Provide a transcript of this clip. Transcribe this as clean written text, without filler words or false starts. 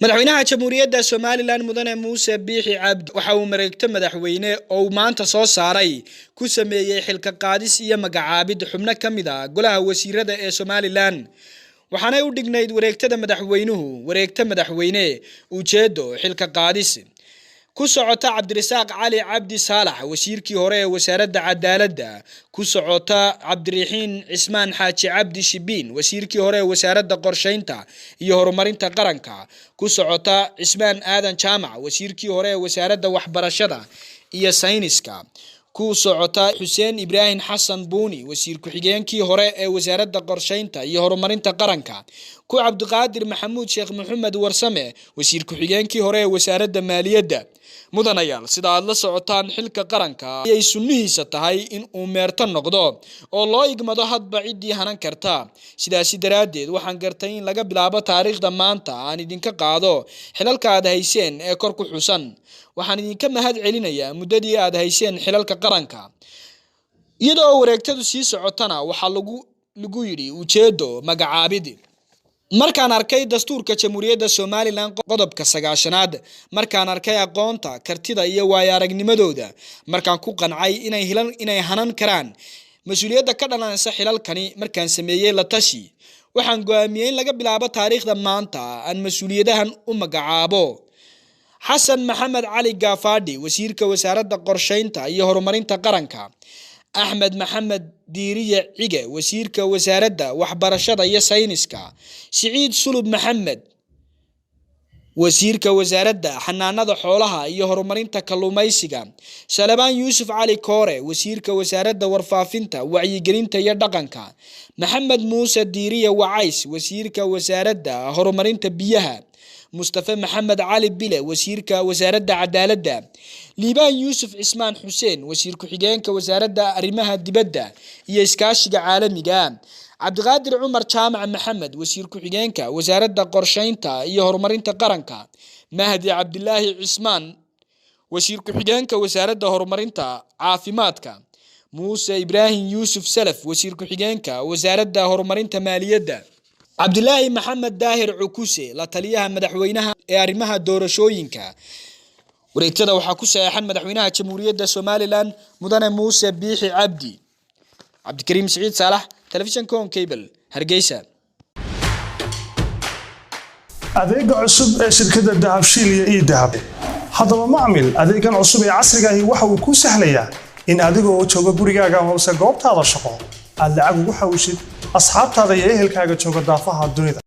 Madaxweynaha Jamhuuriyadda Somaliland, Mudane Muuse Biixi Cabdi, waxa uu mareegto madaxweyne oo uu maanta soo saaray ku sameeyey xilka qaadis iyo magacaabid xubno ka mid ah golaha wasiirada ee Somaliland. Waxaanay u dhignayd wareegtada madaxweynuhu: wareegto madaxweyne, ujeedo xilka qaadis ku socota Cabdirasaaq Cali Cabdi Saalax, wasiirkii hore ee wasaaradda cadaaladda; ku socota Cabdiraxiin Cismaan Xaaji Cabdi Shibiin, wasiirkii hore ee wasaaradda qorsheynta iyo horumarinta qaranka; ku socota Cismaan Aadan Jaamac, wasiirkii hore ee wasaaradda waxbarashada iyo sayniska; ku socota Xuseen Ibraahim Xasan Buuni, wasiir ku-xigeenkii hore ee wasaaradda qorsheynta iyo horumarinta qaranka; ku Cabdiqaadir Maxamuud Sheekh Maxamed Warsame, wasiir ku-xigeenkii hore ee wasaaradda maaliyadda. Mudanayaal, sida aad la socotaan, xilka qaranka ayay sunnihiisa tahay in uu meerto noqdo oo loo igmado hadba ciddii hanan karta. Sidaasi daraaddeed, waxaan gartay in laga bilaabo taariikhda maanta aan idinka qaado xilalka aad hayseen ee kor ku xusan. Waxaan idinka mahad celinayaa muddadii aad hayseen xilalka qaranka. Iyadoo wareegtadu sii socotana, waxaa lagu yidhi: ujeedo magacaabid. Markaan arkay dastuurka Jamhuuriyadda Somaliland qodobka 90aad, markaan arkay aqoonta, kartida iyo waayo aragnimadooda, markaan ku qancay inay hanan karaan mas-uuliyadda ka dhalanaysa xilalkani, markaan sameeyey la tashi, waxaan go-aamiyey in laga bilaabo taariikhda maanta aan mas-uuliyadahan u magacaabo: Xasan Maxamed Cali Gaafadhi, wasiirka wasaaradda qorsheynta iyo horumarinta qaranka; Axmed Maxamed Diiriye Cige, wasiirka wasaaradda waxbarashada iyo sayniska; Siciid Sulub Maxamed, wasiirka wasaaradda xanaanada xoolaha iyo horumarinta kalluumaysiga; Salabaan Yuusuf Cali Koore, wasiirka wasaaradda warfaafinta, wacyigelinta iyo dhaqanka; Maxamed Muuse Diiriye Wacays, wasiirka wasaaradda horumarinta biyaha; Mustafe Maxamed Cali Bile, wasiirka wasaaradda cadaaladda; Liibaan Yuusuf Cismaan Xuseen, wasiir ku-xigeenka wasaaradda arrimaha dibadda iyo iskaashiga caalamiga; Cabdiqaadir Cumar Jaamac Maxamed, wasiir ku-xigeenka wasaaradda qorsheynta iyo horumarinta qaranka; Mahdi Cabdilaahi Cismaan, wasiir ku-xigeenka wasaaradda horumarinta caafimaadka; Muuse Ibraahim Yuusuf Salaf, wasiir ku-xigeenka wasaaradda horumarinta maaliyadda; Cabdilaahi Maxamed Daahir Cukuse, la taliyaha madaxweynaha ee arrimaha doorashooyinka. Wareegtada waxaa ku saxeexan madaxweynaha Jamhuuriyadda Somaliland, Mudane Muuse Biixi Cabdi. Cabdikariim Siciid Saalax, telefishanka Horn Cable, Hargeysa. Adeega cusub ee shirkadda Dahabshiil iyo eDahab. Haddaba macmil, adeegan cusub ee casriga ahi waxa uu kuu sahlayaa in adigoo jooga gurigaaga hoose goobtaada shaqo aad lacag ugu xawshid asxaabtaada iyo ehelkaaga jooga daafaha dunida.